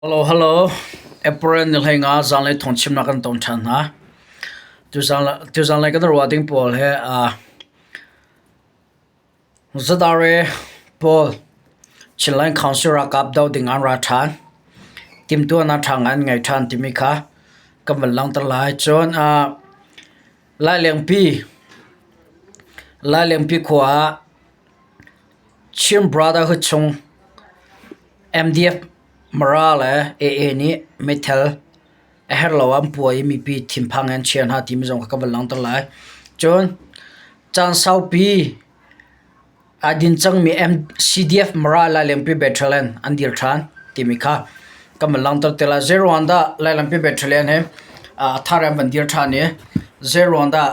Hello, hello. April ni 15 zanlei thawngchimnak kan tong ṭhan hna. Tuzanlei kan ruah ding pawl he Zadare pawl Chinland Council ralkap doh ding an ra ṭhan. Timhtuahnak ṭha ngai an ngei ṭhan timi kha kan van langhter lai. Cun Lailengpi khua ah Chin Brotherhood chung MDF Mara le AA nih meithal a herh lo ah an puai i mipi thinphang in an chia hna timi zong kha ka van langhter lai. Cun caan saupi aa din cangmi CDF Mara Lailenpi Battalion an dir ṭhan timi kha kan van langhter te lai. Zeiruang dah Lailenpi Battalion hi a thar in an van dir ṭhan i zeiruang dah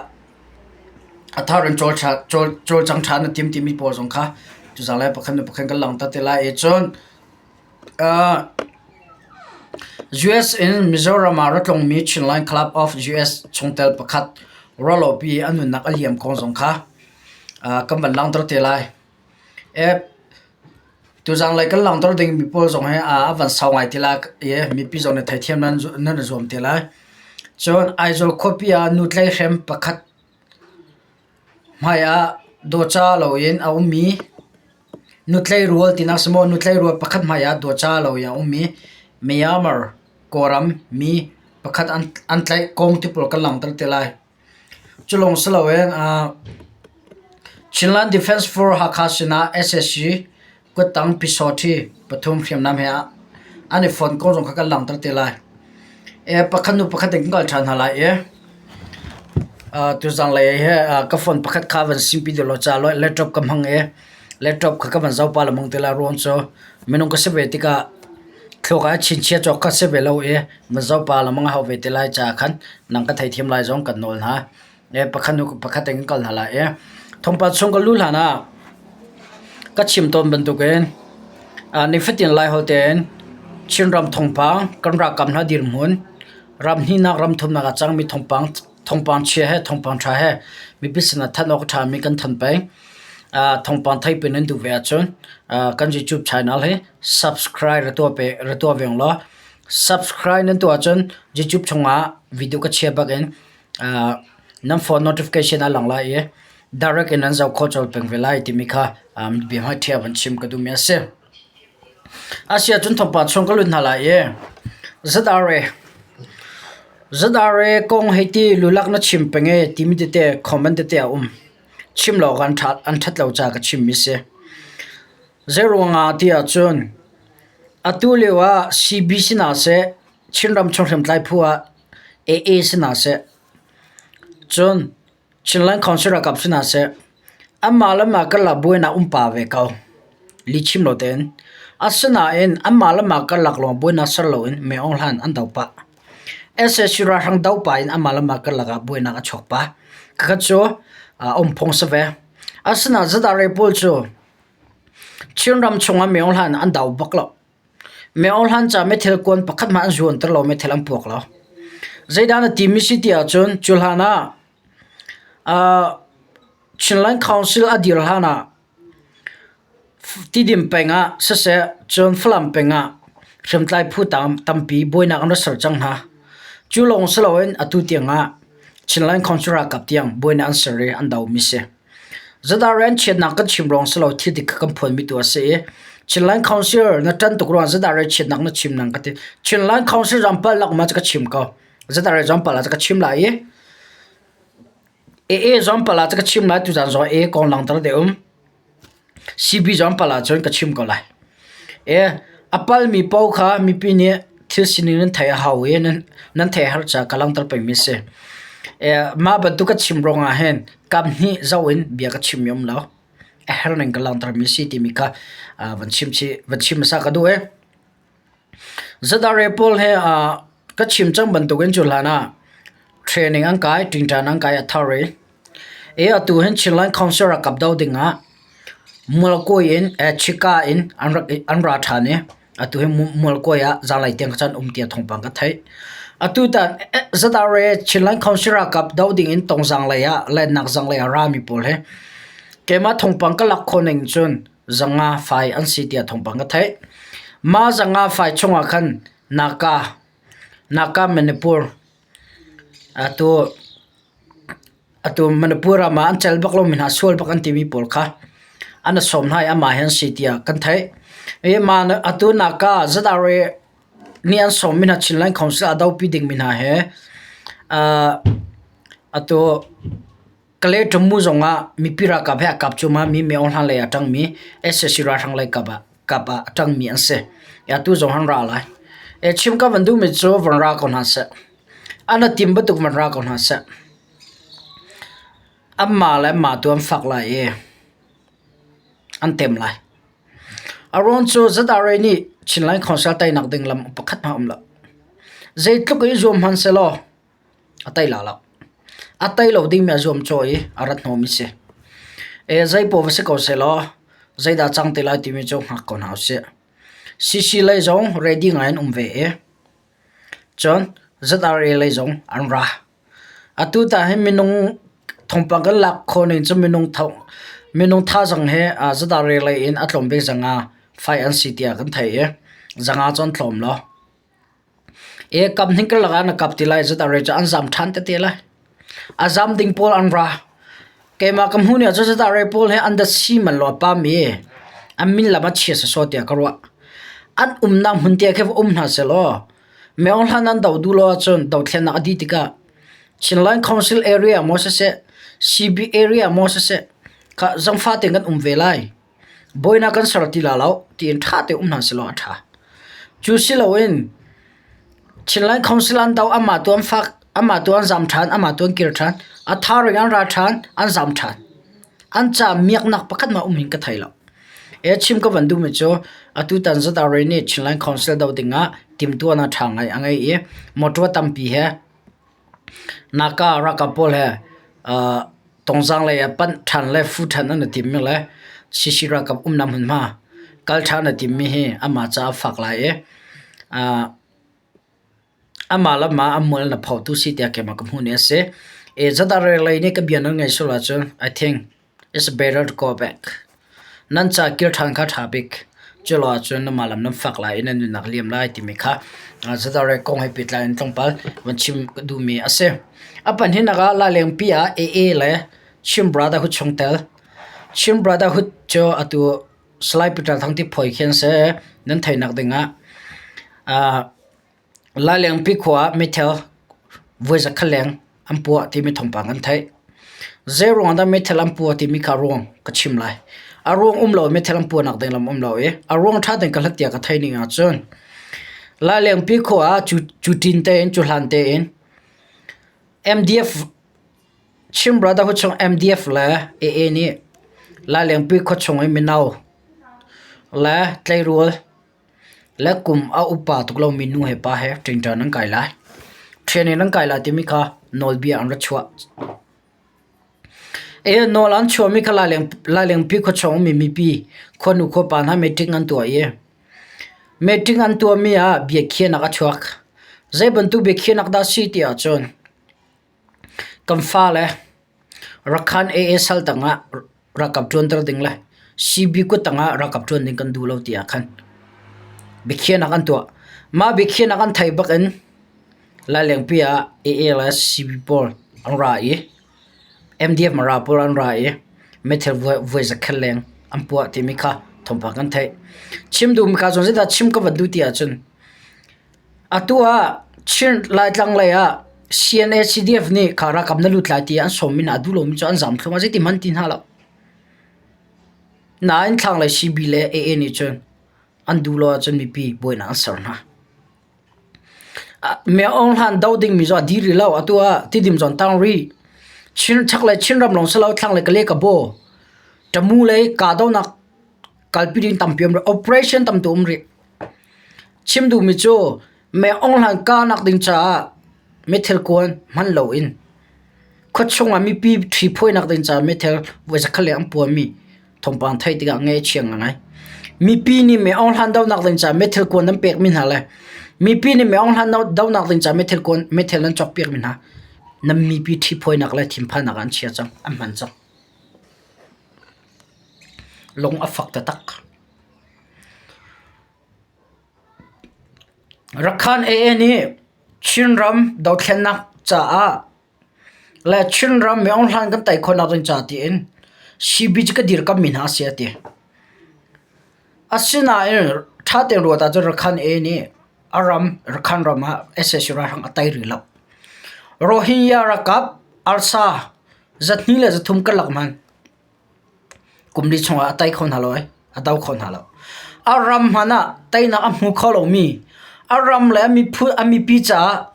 a thar in cawlcang ṭhan a tim timi pawl zong kha tuzaan lai pakhat hnu pakhat kan langhter te lai i cun US in Mizoram ah ra tlungmi Chinland Club of US chungtel pakhat ruahlopi a nunnak a liam kong zong kha kan van langhter te lai. Tuzaan lei kan langhter dingmi pawl zong hi a van sau ngai te lai i mipi zong nih theithiam nan i zuam te lai. Cun Aizawl khuapi ah nu tlaihhrem pakhat hmai ah dawca loin a ummi nutlei rual tinak si maw nutlei rual pakhat hmai ah dawca loin a ummi Myanmar Kawlram mi pakhat an tlaih kong ti pawl kan langhter te lai. Cu lawng si loin Chinland Defence Force Hakha sinah sac kuttang Pyisawṭhi pathum hriamnam he an i fonh kong zong kha kan langhter te lai. Pakhat hnu pakhat in kan kal ṭhan hna lai i tuzanglei hi ka phone pakhat kha van simpi deuh law ca laptop ka hmang i laptop kha ka van zoh pah lengmang te lai ruang cu minung ka si ve tikah thluak ah chinchiah cawk kha si ve lo i van zoh pah lengmang a hau ve te lai caah khan nang ka theithiam lai zong kan nawl hna. Pakhat hnu pakhat in kan kal hna lai i thawngpang chung ka luh hlan ah ka chim tawn bantukin nifatin Laiholh tein Chinram thawngpang kan ralkap hna dirhmun ram hnihnak ram thumnak ah cangmi thawngpang thawngpang chia he thawngpang ṭha he mipi sinah thanh awk a ṭhami kan thanh peng. Thawngpang theihpi nan duh ve ahcun kan YouTube channel hi subscribe ra tuah pe ra tuah ve law subscribe nan tuah ahcun YouTube chungah video ka chia bak in nan phone notification a lang lai i direct in nan zoh khawh colh peng ve lai timi kha bia hmaithia van chim ka duhmi a si. Asia cun thawngpang chung ka lut hna lai i ZRA ZRA kong hei ti lulak na chim peng e timi tete comment tete a um. Chim lo an ṭhat an ṭhat lo ca ka chimmi si. Zeiruangah ti ahcun atu lio ah CB sinah seh Chinram chung hriamtlai phu ah AA sinah seh, cun Chinland Council ralkap sinah seh, anmah le mah karlak buainak um pah ve ko. Lihchim lo tein. Asinain anmah le mah karlak lawng buainak ser loin Mei Aung Hlaing an doh pah. Sac ralhrang doh pah in anmah le mah karlak ah buainak a chuak pah. Khakhat cu um phung si ve. Asinain ZRA pawl cu Chinram chungah Mei Aung Hlaing an do bak lo. Miohlan ca meithal kuan pakhat hmanh an zuanter lo, meithal an puak lo. Zeidah na timi si ti ahcun cu hlan ah Chinland Council a dir hlan ah Tidim peng ah siseh cun Falam peng ah hriamtlai phu tampi buainak an rak ser cang hna. Cu lawng si loin atu tiang ah Chinland Council ralkap tiang buainak an ser i an domi si. ZRN chiatnak kan chim ruang si lo thil dik kha kan phuanmi tu a si i Chinland Council na ṭan tuk ruang ZRA chiatnak na chim nang ka ti. Chinland Council ram palnak ma cu ka chim ko. ZRA zong pal ah cu ka chim lai i AA zong pal ah cu ka chim lai tuzaan zong AA kong langter te um. CB zong pal ahcun ka chim ko lai. E a palmi paoh kha mipi nih thil sining nan theih a hau i nan theih har caah ka langhter pengmi a si. E mah bantuk ka chim ruangah hin kam hnih zoh in bia ka chimmi um lo. A herh ning ka langhtermi a si timi kha van chim chih van chim hmasa ka duh i. ZRA pawl he ka chim cang bantukin cu hlan ah training an kai, ṭingṭan an kai a thar i e atu hin Chinland Council ralkap do dingah Mualkawi in Chika in an rak an ra ṭhan i atu hi Mualkawi ah zanlei tiang caan um tiah thawngpang ka theih. Atu tan ZRA Chinland Council ralkap do ding in Tongzang lei ah lennak zang lei ah rami pawl hi keimah thawngpang ka lak khawh ning cun zanga fai an si tiah thawngpang ka theih. Mah zanga fai chungah khan. Naka Naka Manipur atu atu Manipur ram ah an cal bak lomi hna sual bak an timi pawl kha an sawm hna i amah hi an si tiah kan theih. I mah atu Naka ZRA nih an sawmmi hna Chinland Council a dopi dingmi hna he atu Kalay Tamu zongah mipi ralkap he a kap cuahmah mi Myo Hlan lei ah a ṭangmi sac ralhrang lei kap ah kap ah a ṭangmi an si. Atu zong an ra lai. Chim ka van duhmi cu van ra ko hna seh. An a tim bantuk van ra ko hna seh. Anmah le anmah tu an fak lai i an tem lai. A ruang cu ZRA nih Chinland Council teinak ding lam pakhat hmanh a um lo. Zeitluk i zuam hmanh sehlaw a tei la lo. A tei lo dingmi a zuamcawh i a rat hnawmi si. E, zeipaoh va si ko sehlaw zeidah cang te lai timi cu hngak ko hna usih. CC lei zong ready ngai an um ve i cun ZRA lei zong an ra. Atu ta hi minung thawngpang kan lak khawh ning cu minung tho minung thazang he ZRA lei in a tlawm bik zanga fai an si tiah kan theih i zanga cu an tlawm lo. E kap hning karlak ah na kap ti lai ZRA cu an zam ṭhan tete lai. A zam ding pawl an ra. Keimah ka hmuh ning ah cun ZRA pawl hi an datsi man lo a pam i an min lam a chia sawsawh tiah ka ruah. An umnak hmun te khi va um hna sehlaw Myo hlan an doh duh lo ahcun dothlennak a dih tikah Chinland Council area maw siseh, CB area maw siseh, kha zangfah tein kan um ve lai. Buainak kan ser ti la lo tiin ṭha tein um hna sehlaw a ṭha. Cu si loin Chinland Council an doh amah tu an fak, amah tu an zam ṭhan, amah tu an kir ṭhan, a thar in an ra ṭhan, an zam ṭhan. An ca miaknak pakhat mah um hin ka thei lo. E chim ka van duhmi cu atutan ZRA nih Chinland Council doh dingah timhtuahnak ṭha ngai a ngei i motor tampi he Naka ralkap pawl he Tongzang lei ah panh ṭhan le fu ṭhan an i timmi le CC ralkap umnak hmunhma kal ṭhan a timmi hi amah caah a fak lai i amah le amah a mual na photu si tiah keimah ka hmuh ni a si. ZRA lei nih ka bia nan ngaih sual ahcun I think It's better to go back. Nan ca kir ṭhan kha ṭha bik. Culo ahcun nanmah lam nan fak lai i nan nunnak liam lai timi kha ZRA kong he pehtlai in tlawmpal van chim ka duhmi a si. A pahnihnak ah Lailengpi ah AA le Chin Brotherhood chungtel. Chin Brotherhood cu atu Salai Peter Thang Ti Phuai khi an si. Nan theihnak dingah uh, Lailengpi khua ah meithal voi zakhat leng an puah timi thawngpang kan theih. Zeiruang dah meithal an puah timi kha a ruang ka chim lai. A ruang um lo i meithal an puahnak ding lam um lo i a ruang ṭha tein ka hlat tiah ka theih ning ahcun Lailengpi khua ah cu, cu ṭin tein cu hlan tein MDF Chin Brotherhood chung MDF le AA nih Lailengpi khua chung i mino le tleirawl Le kum a upa tuk lomi nu he pa he ṭingṭan an kai lai. Training an kai lai timi kha nawlbia an ra chuah. E nawl an chuahmi kha Lailengpi khuachung ummi mipi khuanu khuapa hna meeting an tuah i meeting an tuahmi ah biakhiahnak a chuak. Zei bantuk biakhiahnak dah a si ti ahcun kan fale Rakhan AA sal tangah ralkap ṭuanter ding le CB kut tangah ralkap ṭuan ding kan duh lo ti ah khan biakhiahnak an tuah. Mah biakhiahnak an theih bak in Lailengpi ah AA le CB pawl an ra i MDF Mara pawl an ra i meithal voi zakhat leng an puah timi kha thawngpang kan theih. Chim duhmi ka zawn zeidah chim ka van duh ti ahcun Atu ah Chin Laitlang lei ah CNA CDF nih kha ralkap na lut lai ti an sawmmi hna a duh lomi cu an zam thluahmah zeiti hmanh ti hna lo. Nain thlanglei CB le AA nih cun an duh lo ahcun mipi buainak an ser hna. Myo Aung Hlan doh dingmi cu a dih rih lo. Atu ah Tidim zong tang rih. Chin chaklei Chinram lawng si lo thlanglei Kale Kabaw Tamu lei kahdohnak kalpi ding tampi um rih. Operation tamtu um rih. Chim duhmi cu Myo Aung Hlan kahnak ding caah meithal kuan hman loin khuachung ah mipi ṭhi phuainak ding caah meithal voi zakhat leng an puahmi thawngpang theih tikah ngaih a chia ngaingai. Mipi nih Myo Aung Hlan dohnak ding caah meithal kuan nan pekmi hna le mipi nih Myo Aung Hlan dohnak ding caah meithal kuan meithal nan cawkpiakmi hna nan mipi ṭhi phuainak le thinphannak ah an chia cang, an hman cang. Lung a fak taktak. Rakhan AA nih Chinram dothlennak caah le Chinram myohlan kan tei khawhnak ding ca tiin CB cu ka dirkammi hna a si a ti. Asinain ṭha tein ruat ahcun Rakhan AA nih a ram Rakhan ram ah sac ralhrang a tei rih lo. Rohingya ralkap arsa zathnih le zathum karlak hmanh Kum li chungah a tei kho hna lo ai, a do kho hna lo. A ram hmanh ah teinak a hmu kho lomi, a ram le a miphun, a mipi caah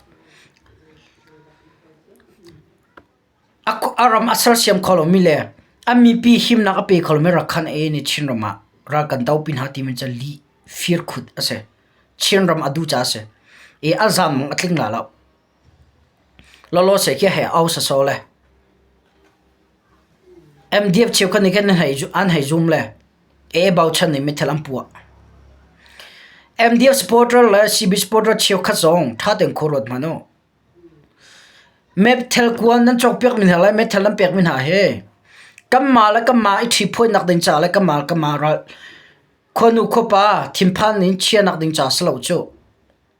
a ram a sersiam kho lomi le a mipi himnak a pe kho lomi Rakhan AA nih Chinram ah ral kan dopi hna timi cu lih firkhut a si. Chinram a duh caah a si. I a zaam a tling la lo. Lawlaw se khi he au sasaw le. MDF cheukhat nih khin an hei zum le AA bochan nih meithal an puah. MDF supporter le CB supporter cheukhat zong ṭha tein khua ruat hmanh u. Meithal kuan nan cawkpiakmi hna le meithal nan pekmi hna hi kanmah le kanmah i ṭhiphuainak ding ca le kanmah le kanmah ral khuanu khuapa thinphan in chiahnak ding ca si lo cuh.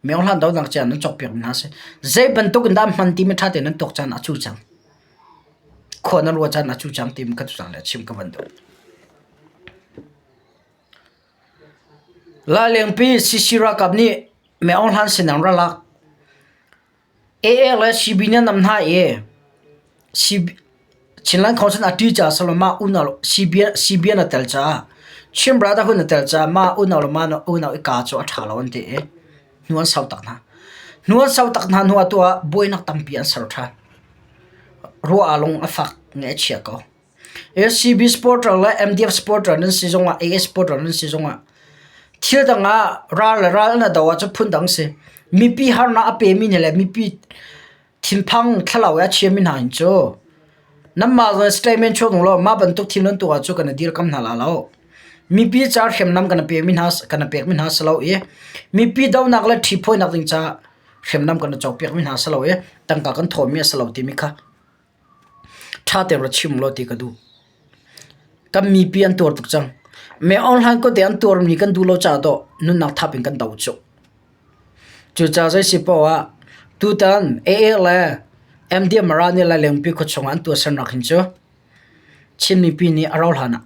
Myohlan donak cia nan cawkpiak mi hna si. Zei bantuk in dah hman timi ṭha tein nan tuak caan a cu cang. Khua nan ruah caan a cu cang timi kha tucang le chim ka van duh. Lailengpi CC ralkap nih Myohlan sin an ra lak. AA le CB nih an nam hna i Chinland Council a ṭi caah si lo mah unau CBN a tel caah Chin Brotherhood a tel caah mah unau le mah unau i kaa cu a ṭha lo an ti i hnu an sau tak hna. Hnu an sau tak hna hnu ah tu ah buainak tampi an ser ṭhan. Ruah ah lung a fak, ngaih a chia ko. ACB supporter le MDF supporter nan si zongah AA supporter nan si zongah thil dang ah ral le ral na do ahcun phundang si. Mipi harnak a pemi hna le mipi thinphang thlalau i a chiami hna hin cu nanmah zong statement chuak tung law mah bantuk thil nan tuah ahcun kan i dirkam hna la lo. Mipi ca hriamnam kan pemi hna kan pekmi hna si lo i mipi donak le ṭhiphawinak ding caah hriamnam kan i cawkpiakmi hna si lo i tangka kan thawhmi a si lo timi kha Ṭha tein ra chim law ti ka duh. Kan mipi an tuar tuk cang. Me online kawte an tuarmi kan duh lo caah dawh nunnak thap in kan do cu. Cucaah zei si paoh ah tutan AA le MDM Mara nih Lailengpi khuachung ah an tuahsernak hin cu Chin mipi nih a rauh hlan ah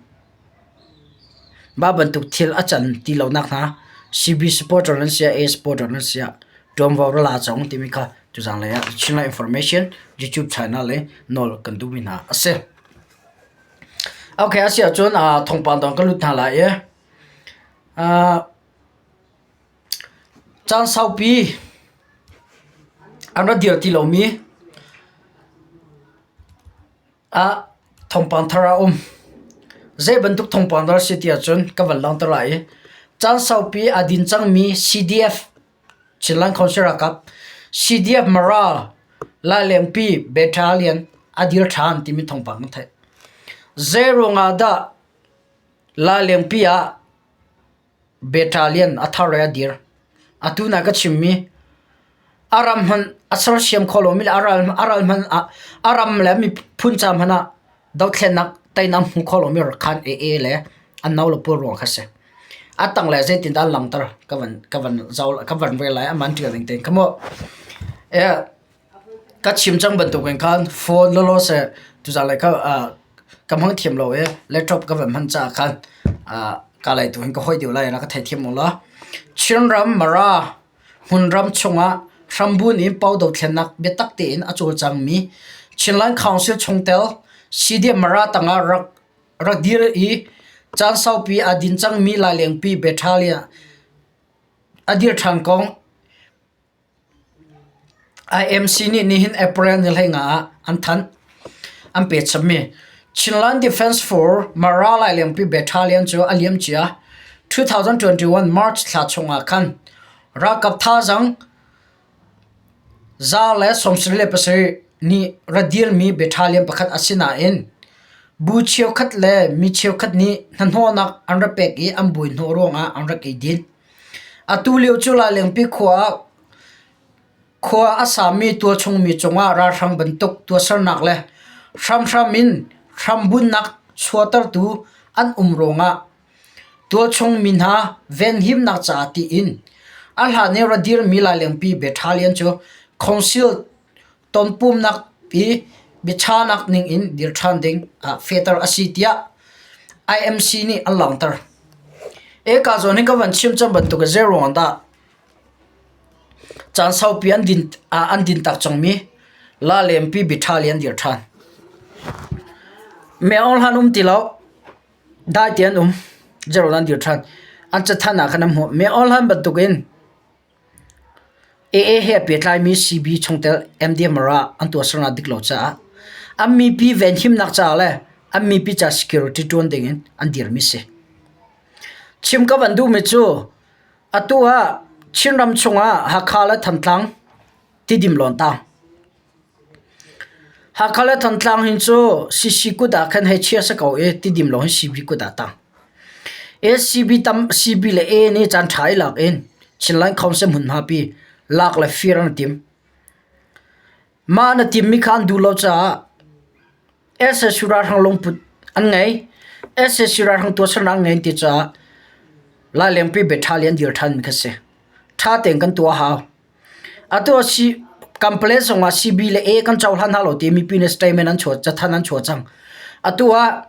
Mah bantuk thil a can ti lonak hna CB supporter nan si ah A supporter nan si ah ṭuanvo ra la cang timi kha tuzanglei ah Chinland Information YouTube channel le nawl kan duhmi hna a si. Okay, a si ahcun thawngpang dang kan lut hna lai i caan saupi an ra dir ti lomi ah thawngpang thar a um. Zei bantuk thawngpang dah a si ti ahcun ka van langhter lai i caan saupi aa din cangmi CDF Chinland Council ralkap CDF Mara Lailengpi Battalion a dir ṭhan timi thawngpang kan theih. Zei ruangah dah Lailengpi ah Battalion a thar i a dir. Atu na ka chimmi a ram hmanh a sersiam kho lomi le a ral a ral hmanh ah a ram le miphun ca hmanh ah dothlennak teinak hmu kho lomi Rakhan AA le an no le pawl ruang kha si. A tang le zeitindah an langhter ka van ka van zoh ka van rel lai aman ṭial ning tein kha mu. Eh Ka chim cang bantukin khan phone lawlaw seh tuzaan lei kha ka hmang thiam lo i laptop ka van hman caah khan kaa lei tu hin ka hawi deuh lai na ka theithiam u law. Chinram Mara hmunram chungah hrambun in pau dothlennak biatak tein a cawlcangmi Chinland Council chungtel CDF Mara tangah rak rak dir i caan saupi aa din cangmi Lailengpi Battalion a dir ṭhan kong IMC nih nihin April ni 15 ah an thanh. An pek chapmi Chinland Defence Force Mara Lailengpi Battalion cu a liamcia 2021 March thla chungah khan ralkap thazaang 177 nih ra dirmi battalion pakhat a si nain bu cheukhat le mi cheukhat nih hnahnawhnak an ra pek i an buai hnawh ruangah an rak i din. Atu lio cu Lailengpi khua ah khua a sami tualchung mi cungah ralhrang bantuk tuahsernak le hramhram in hrambunnak chuahtertu an um ruangah tualchung mi hna venhimnak caah tiin. A hlan i ra dirmi Lailengpi Battalion cu Council tonpumnak i biachanak ning in dir ṭhan ding ah fehter a si tiah IMC nih an langhter. Eka zawn hi ka van chim cang bantuk in zeiruang dah caan saupi an din an din tak cangmi Lalempi Battalion dir ṭhan. Meo hlan um ti lo. Dai te an um. Zeiruang dah an dir ṭhan. An cathanh ah khan an hmuh. Meo hlan bantukin AA he a pehtlaimi CB chungtel MDMR ah an tuahsernak dik lo caah an mipi venhimnak caah le an mipi ca security ṭuan dingin an dirmi si. Chim ka van duhmi cu atu ah Chinram chungah Hakha le Thantlang Tidim Lawntang Hakha le Thantlang hin cu CC kut ah khan hei chia si ko i Tidim lawng hi CB kut ah tang. CB tam CB le A nih caan ṭha i lak in Chinland Council hmunhma pi lak le fir an tim. Mah na timmi kha an duh lo caah SSU ralhrang lungput an ngei. SSU ralhrang tuahsernak an ngei ti caah Lailengpi Battalion dir ṭhanmi kha si. Ṭha tein kan tuah a hau. Atu ah Kampale zongah CB le A kan cohlan hna lo ti mipi nih statement an chuah cathanh an chuah cang. Atu ah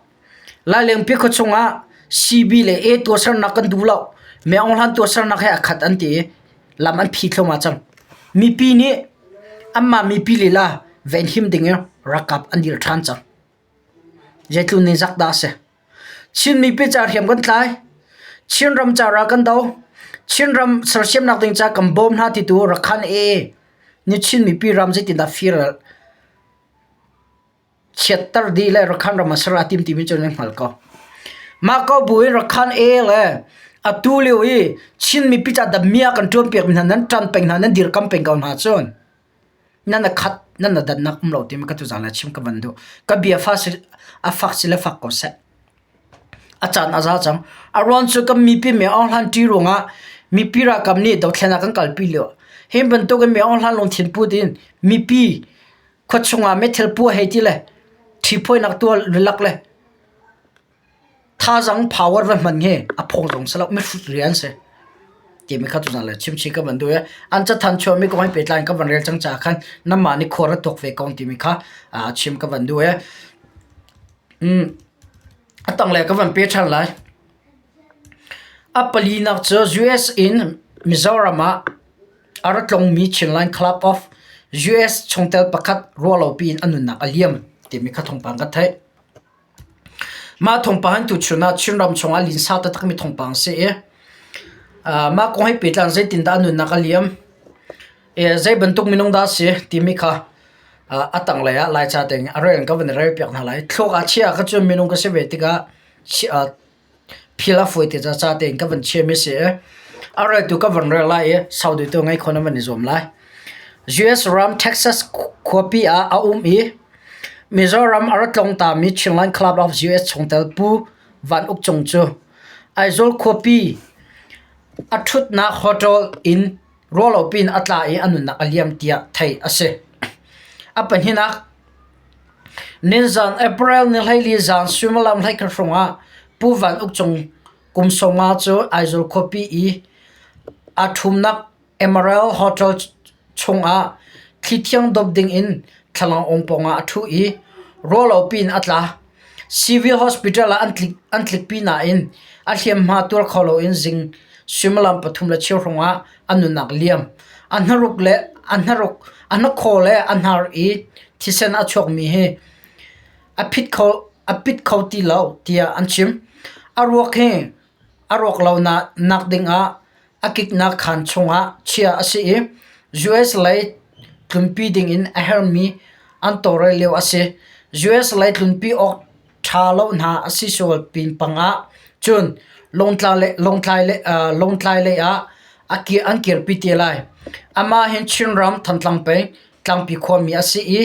Lailengpi khuachung ah CB le A tuahsernak kan duh lo. Meng Aung Hlan tuahsernak he a khat an ti i lam an phi thluahmah cang. Mipi nih anmah mipi lila venhim ding in ralkap an dir ṭhan cang. Zeitlun nih zak dah a si? Chin mipi ca hriam kan tlai. Chinram ca ral kan do. Chinram sersiamnak ding ca kan bawm hna ti tu Rakhan AA nih Chin mipi ram zeitindah fir chiatter dih le Rakhan ram ah ser a tim timi cu nan hngal ko. Mah ko bu in Rakhan AA le atu lio i Chin mipi ca damiah kan ṭuan piakmi hna nan ṭan peng hna nan dirkam peng ko hna cun nan a khat nan a dannak um lo timi ka tuzaan ah chim ka van duh. Ka bia fa si a fak si le fak ko seh. A caan a za cang. A ruang cu kan mipi Myo Aung Hlan ṭih ruangah mipi ralkap nih dothlennak kan kalpi lio. Hi bantuk in Myo Aung Hlan lungthin put in mipi khuachung ah meithal puah hei ti le ṭhiphawinak tuah lak le Thazaang power va hman hi a phawng zong si lo mihrut rian si timi kha tuzaan le chimchih ka van duh i an cathanh chuahmi kong he pehtlai in ka van rel cang caah khan nanmah nih khua ra tuak ve ko timi kha chim ka van duh i a tanglei ka van pe ṭhan lai. A palinak cu US in Mizoram ah a ra tlungmi Chinland Club of US chungtel pakhat ruahlopi in a nunnak a liam timi kha thawngpang ka theih. Mah thawngpang hin tuchun ah Chinram chungah linsa taktakmi thawngpang a si i mah kong he pehtlai in zeitindah a nunnak a liam, zei bantuk minung dah a si timi kha a tanglei ah Laica tein a rel in ka van i relpiak hna lai. Thluak ah chiah ah cun minung ka si ve tikah Phil a fawi te ca tein ka van chiami a si i a reltu ka van rel lai i sau deuh tu ngei khon an van i zuam lai. US ram Texas khuapi ah a um i Mizoram a ra tlawng tami Chinland Club of US chungtel Pu Van Uk Cung cu Aizawl khuapi a ṭhutnak hotel in ruahlopi in a tla i a nunnak a liam tiah theih a si. A pahnihnak Ninzan April ni 14 zan suimilam 12 hrawng ah Pu Van Uk Cung kum 50 cu Aizawl khuapi i aa ṭhumnak Emerald Hotel chungah thli thiang dawp dingin thlalangawng pawngah a ṭhu i ruahlopi in a tla. Civil Hospital ah an tlikpi nain a hliamhma tuar kho loin zing suimilam 3:15 hrawng ah a nunnak liam. A hnaruk le a hnaruk a hnakhaw le a hnar i thisen a chuakmi hi a phit kho a pit kho ti lo tiah an chim. A ruak hi a ruak lo nak ding ah a kiknak khaan chungah chiah a si i US lei tlunpi dingin a herhmi an tawlrel lio a si. US lei tlunpi awk ṭha lo hna a si sual pinpang ah cun Lawngtlai lei ah an kirpi te lai. Amah hin Chinram Thantlang peng Tlangpi khuami a si i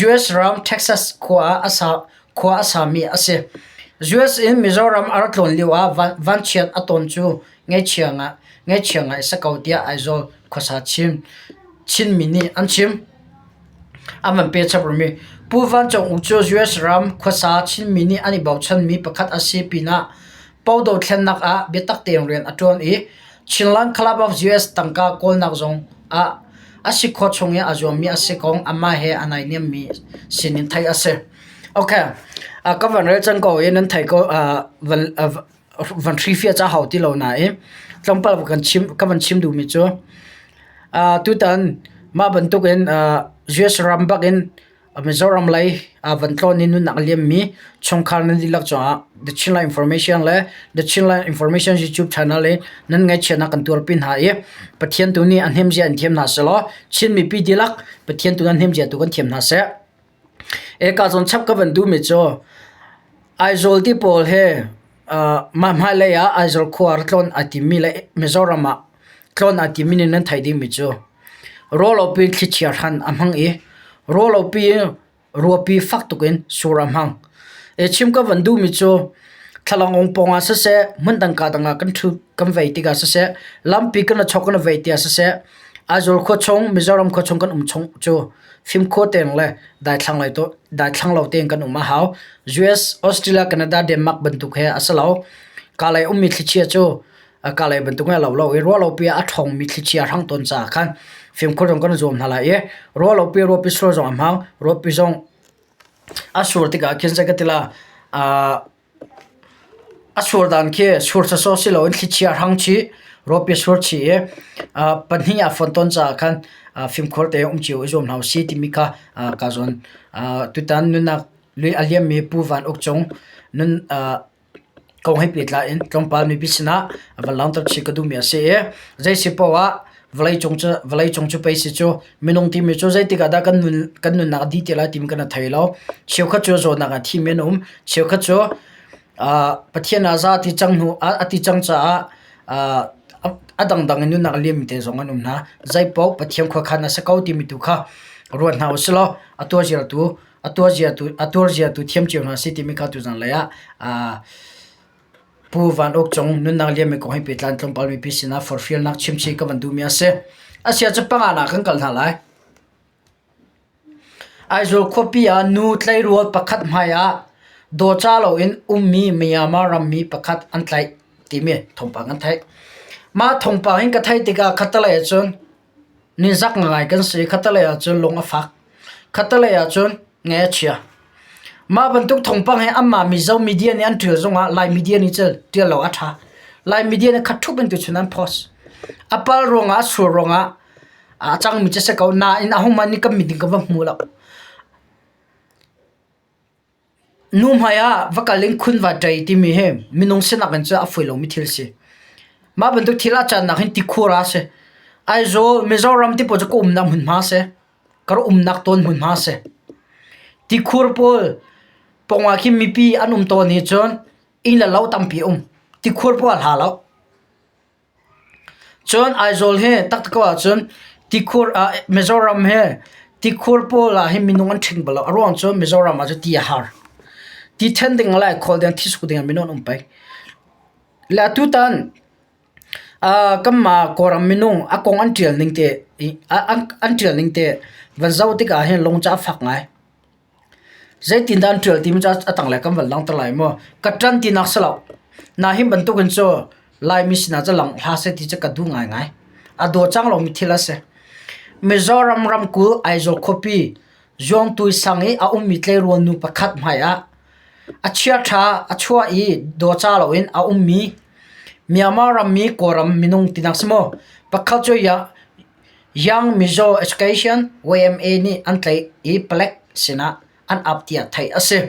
US ram Texas khua a sami a si. US in Mizoram a rak tlawn lio ah vanchiat a ton cu ngaihchia ngai a si ko tiah Aizawl khuasa Chinmi nih an chim. An van pe chap rihmi Pu Van Cung Uk cu US ram khuasa Chinmi nih an i bochanmi pakhat a si pinah Pau dothlennak ah biatak tein rian a ṭuan i Chinland Club of US tangka kawlnak zong ah a si khawh chung i a zuammi a si kong amah he a naihniammi sinin theih a si. Okay, ka van rel cang ko i nan thei ko van van hrifiah ca hau ti lo nain tlawmpal kan chim ka van chim duhmi cu tutan mah bantukin US ram bakin Mizoram lei van tlawn i nunnak a liammi chungkhar nan dihlak cungah The Chinland Information le The Chinland Information YouTube channel i nan ngaihchiatnak kan tuarpi hna i Pathian tu nih a hnemzia in thiam hna sehlaw Chin mipi dihlak Pathian tu nan hnemzia tu kan thiam hna seh. Eka zawn chap ka van duhmi cu Aizawl ti pawl he mah hmailei ah Aizawl khua tlawn ai timmi le Mizoram ah tlawn ai timmi nih nan theih dingmi cu rawlopi in thlichia hran a hmang i rawlopi ruapi fak tuk in sur a hmang. Chim ka van duhmi cu thlalangawng pawng ah siseh, hmundang ka dang ah kan ṭhu kan vei tikah siseh, lampi kan i chawk kan i vei ti ah siseh, Aizawl khua chung, Mizoram khua chung kan um chung cu fimkhur tein le daithlang lei daithlang lo tein kan um a hau. US, Australia, Canada, Denmark bantuk he a si lo. Kalay ummi thlichia cu kalay bantuk he a lo lo i ruahlopi ah a ṭhawngmi thlichia a hrang tawn caah khan fimkhur zong kan i zuam hna lai i ruahlopi ruahpi sur zong a hmang. Ruahpi zong a sur tikah khin zei ka ti la A sur dan khi sur sawsawh si loin thlichia hrang chih, rawpi sur chih i pahnih ah fonh tawn caah khan fimkhur tein um cio i zuam hna usih timi kha kaa zawn. Tutan nunnak a liammi Pu Van Uk Cung nun kong he pehtlai in tlawmpal mipi sinah van langhter chih ka duhmi a si i zei si paoh ah vawleicung cu vawleicung cu pei si cu minung timi cu zeitik ah dah kan nun kan nunnak a dih te lai timi kan i thei lo. Cheukhat cu zawtnak ah thimi an um. Cheukhat cu Pathian ah za a ti cang hnu a ti cang caah a dangdang in nunnak a liammi te zong an um hna. Zeipaoh Pathian khuakhan a si ko timi tu kha ruat hna usih law a tuahziartu a tuahziartu a tuarziartu thiam cio hna si timi kha tuzan lei ah Pu Van Uk Cung nunnak liammi kong he pehtlai tlawmpal mipi sinah forhfialnak chimchih ka van duhmi a si. Asia cu panga ah kan kal hna lai. Aizawl khuapi ah nu tleirual pakhat hmai ah dawca loin ummi Myanmar rammi pakhat an tlaih timi thawngpang kan theih. Mah thawngpang hin ka theih tikah khattelei ahcun Nizak ngai kan si. Khattelei ahcun lung a fak. Khattelei ahcun nge a chia. Mah bantuk thawngpang hi anmah Mizo media nih an ṭial zongah Lai media nih cun ṭial lo a ṭha. Lai media nih khat ṭhup in tuchun an post. A pal ruangah a sur ruangah a cangmi cu a si ko. Nain ahohmanh nih kan mit in kan va hmu lo. Nu hmai ah va kal in khun va ṭei timi hi minung sinak in cun a fawi lomi thil si. Mah bantuk thil a cannak hin tikhur ah a si. Aizawl, Mizoram ti pawl cu ka umnak hmunhma a si. Ka rak umnak tawn hmunhma a si. Tikhur pawl pawng ah khin mipi an um tawn hi cun inn le lo tampi a um. Tikhur pawl a hla lo. Cun Aizawl hi taktak ko ahcun tikhur ah Mizoram hi tikhur pawl ah hin minung an ṭhing bal lo. A ruang cu Mizoram ah cun ti a har. Ti then ding le khawl ding, thisuk ding ah minung an um peng. Le atutan kanmah Kawlram minung a kong an ṭial ning te an ṭial ning te van zoh tikah hin lung cu a fak ngai. Zeitindah an ṭial timi cu a tanglei kan van langhter lai maw? Ka ṭan tinak si lo. Nahin bantukin cu Laimi sinah cu langh hlah seh ti cu ka duh ngaingai. A dawcang lomi thil a si. Mizoram ramkulh Aizawl khuapi Zuangtui sang i a ummi tleirawl nu pakhat hmaiah a chiaṭha a chuah i dawca loin a ummi Myanmar rammi Kawlram minung tinak si maw? Pakhat cu Young Mizo Education YMA nih an tlaih i palek sinah an ap tiah theih a si.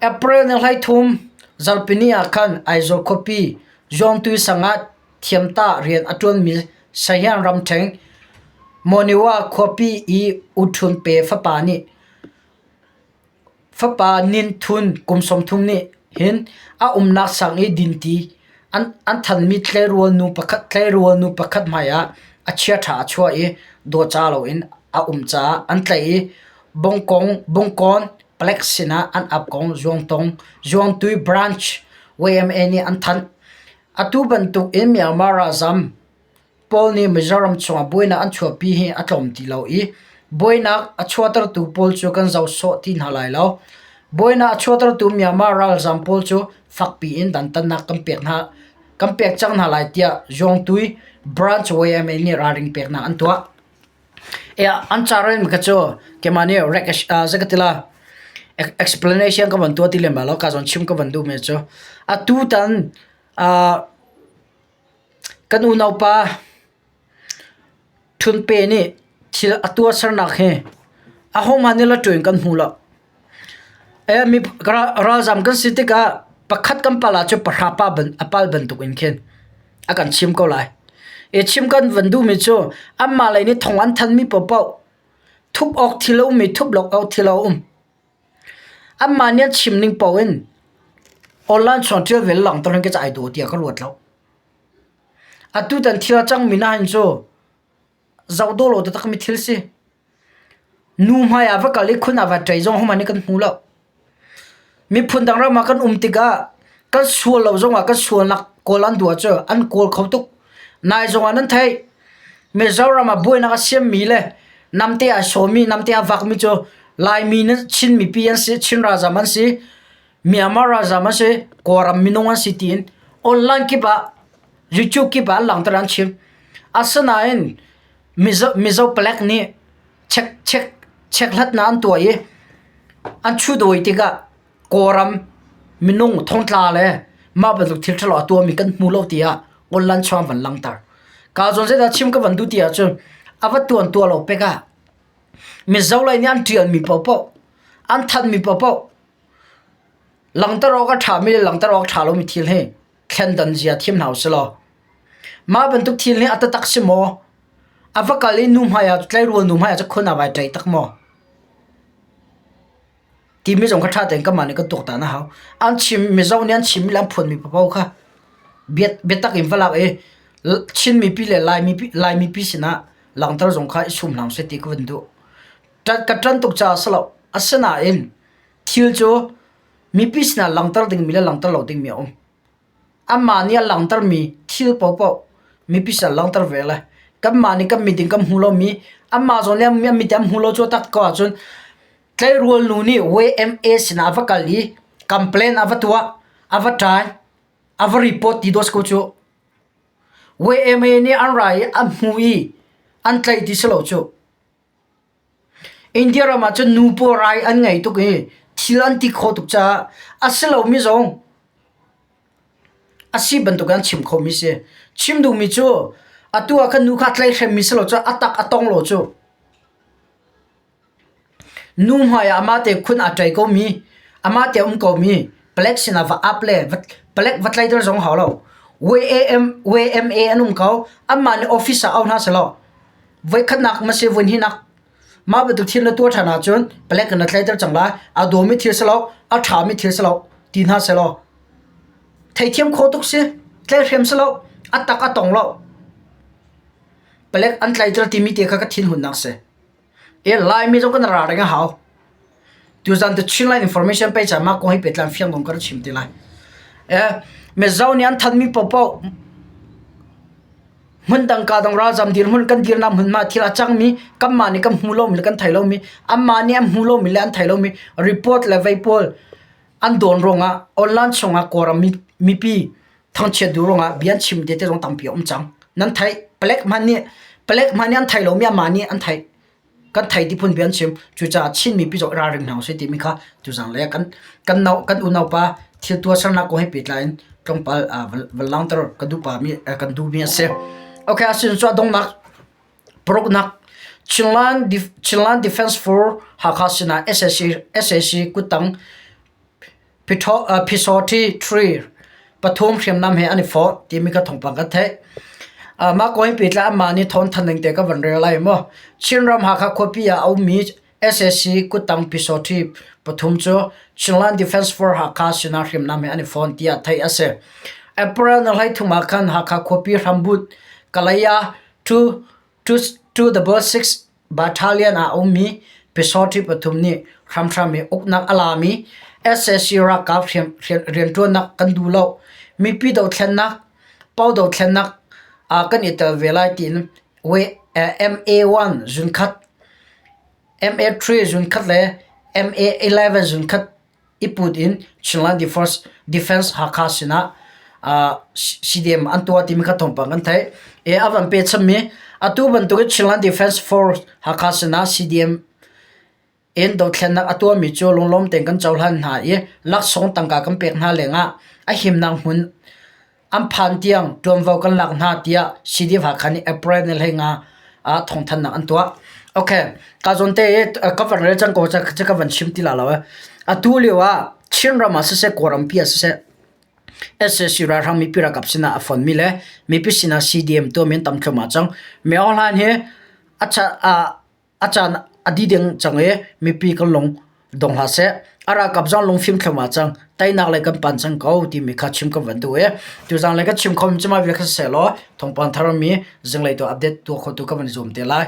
April ni 13 zarhpini ah khan Aizawl khuapi Zuangtui sang ah thiamtah rian a ṭuanmi Sahian ramṭheng Monywa khuapi i U Htun Pe fapa nih Fapa Nin Htun kum 30 nih hin a umnak sang i dinti an thanmi tleirawl nu pakhat hmaiah a chiaṭha a chuah i dawca loin a um caah an tlaih i Bungkawn palek sinah an ap kong Zuangtui Branch YMA nih an thanh. Atu bantuk in Myanmar ralzam Pawl nih Mizoram chungah buainak an chuahpi hi a tlawm ti lo i buainak a chuahtertu pawl cu kan zoh sawh ti hna lai lo. Buainak a chuahtertu Myanmar ralzam pawl cu fakpi in dantatnak kan pek hna. kan pek cang hna lai tiah Zuangtui Branch YMA nih ralring peknak an tuah. An ca relmi kha cu keimah nih zei ka ti la explanation ka van tuah ti lem lai lo ka zawn chim ka van duhmi cu atutan kan unaupa Ṭhunpe nih thil a tuahsernak hi ahohmanh nih laṭu in kan hmu lo. Ralzam kan si tikah pakhat kan pal ahcun pahra pa a pal bantukin khin a kan chim ko lai. I chim kan van duhmi cu anmah lei nih thong an thanmi paohpaoh thup awk thil a um i thup lo awk thil a um. Anmah nih an chim ning paoh in online chung ṭial ve langhter hin ka ca ai daw tiah ka ruat lo. Atutan thil a cangmi na hin cu zoh dawh lo taktakmi thil si. Nu hmai ah va kal i khun ah va ṭei zong hohmanh nih kan hmu lo. Miphun dang ram ah kan um tikah kan sual lo zongah kan sualnak kawl an duh ahcun an kawl kho tuk. Nai zongah nan theih. Mizoram ah buainak a siammi le namte a sawmi, namte a vakmi cu Laimi nih Chin mipi an si, Chin ralzam an si, Myanmar ralzam an si, Kawlram minung an si tiin online kip ah YouTube kip ah an langhter an chim. Asinain Mizo, Mizo palek nih check check checkhlatnak an tuah i an chudawi tikah Kawlram minung thongtla le mah bantuk thil ṭhalo a tuahmi kan hmu lo tiah online chuang van langhter. Ka zawn zeidah chim ka van duh ti ahcun a va tuan tuah lo pek ah Mizo lei nih an ṭialmi paohpaoh an thanhmi paohpaoh langhter awk a ṭhami le langhter awk a ṭha lomi thil hi thlendan zia thiam hna usih law mah bantuk thil hi a taktak si maw? A va kal i nu hmai ah tleirual nu hmai ah cun khun aa vai ṭai tak maw? Timi zong kha ṭha tein kanmah nih kan tuaktan a hau. An chim Mizo nih an chimmi le an phuanmi paoh kha biatak in va lak i Chin mipi le Lai mipi sinah langhter zong kha i sum hna usih ti ka van duh. Ka ṭan tuk caah a si lo. Asinain thil cu mipi sinah langhter dingmi le langhter lo dingmi a um. Amah nih a langhtermi thil paohpaoh mipi sin ah langhter ve le kanmah nih kan mit in kan hmu lomi anmah zong nih an mit in an hmu lo cu tak ko ahcun tleirual nu nih YMA sinah a va kal i complain a va tuah, a va ṭai, a va report ti dawh si ko cu. YMA nih an ra i an hmu i an tlaih ti si lo cu. India ram ah cun nu pawl rai an ngei tuk i thil an ti khawh tuk caah a si lomi zong a si bantuk in an chim khomi si. Chim duhmi cu atu ah khan nu kha a tlaihhremmi si lo cu a tak a tong lo cu. Nu hmai ah amah te khun aa ṭai komi, amah te a um komi palek sinah va ap le palek va tlaiter zong hau lo. YMA an um ko. Anmah nih office ah au hna selaw voikhatnak ma si voihnihnak mah bantuk thil na tuah ṭhan ahcun palek in na tlaiter cang lai. A dawmi thil si lo, a ṭhami thil si lo ti hna selaw theithiam khawh tuk si. Tlaihhrem si lo, a tak a tong lo. Palek an tlaiter timi te kha ka thinhunnak si. Laimi zong kan ra reng a hau. Tuzan te Chinland information pe ca mah kong hi petlan fiang dong ka chim te lai. Eh, Mizo nih an thanmi popo hmun dang ka dang ralzam dir hmun kan dirnak hmun ma thil a cangmi kanmah nih kan hmu lomi le kan thei lomi anmah nih an hmu lomi le an thei lomi report le vei pawl an dawn ruangah online chungah Kawlram mipi thangchiat duh ruangah bia an chim te te zong tampi a um cang. Nan theih palek hmanh nih palek hmanh nih an thei lomi anmah nih an theih. Kan thei ti phun bia an chim. Cucaah Chin mipi zong i ralring hna usih timi kha tuzang le kan kan no kan unaupa thil tuahsernak kong he pehtlai in tlawmpal van langhter ka duh pa mi kan duhmi a si. Okay, asin cu a donghnak paruknak Chinland Chinland Defense Force Hakha sinah SAC SAC kuttang Phisawṭhi tree pathum hriamnam he an i forh timi kha thawngpang kan theih. Mah kong hi pehtlai anmah nih thawngthanh ning te ka van rel lai maw. Chinram Hakha khuapi ah a ummi sac kuttang Phisawṭhi pathum cu Chinland Defense Force Hakha sinah hriamnam he an i fon tiah theih a si. April ni 13 ah khan Hakha khuapi hrambut Kalaya 2 266 Battalion ah a ummi Pyusawhti pathum nih hramhram in uknak a lami sac ralkap rianṭuannak kan duh lo. Mipi dothlennak, pau dothlennak ah kan i tel ve lai tiin MA1 zunkhat, MA3 zunkhat le MA11 zunkhat i put in Chinland Defense Hakha sinah. CDM an tuah timi kha thawngpang kan theih. E a van pe chammi atu bantuk in Chinland Defense Force Hakha sinah CDM in dothlennak a tuahmi cu lunglawm tein kan cohlan hna i laksawng tangka kan pek hna lengah a himnak hmun an phan tiang ṭuanvo kan lak hna tiah CDF Hakha nih April ni 15 ah thawngthanhnak an tuah. Okay, ka zawn te i ka van rel cang ko ca ka van chim ti la lo. Atu lio ah Chinram ah siseh Kawlrampi ah siseh SAC ralhrang mipi ralkap sinah a fonmi le mipi sinah CDM tuahmi an tam thluahmah cang. Myo Hlan hi a A caan a dih deng cang i mipi kan lung dong hlah seh. A ralkap zong lungfim thluahmah cang. Teinak lei kan pan cang ko timi kha chim kan van duh i tuzaan lei ka chim kho mi cu mah vial kha siseh law thawngpang tharmi zinglei tu update tuah khotu ka van i zuam te lai.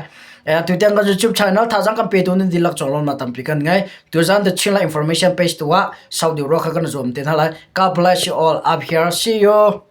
Tutiang kan YouTube channel thazaang kan petu nan dihlak cung lawmnak tampi kan ngei. Tuzaan The Chinland Information page tu ah Saudi ruah kha kan zuam te hna lai. God bless you all. Up here. See you.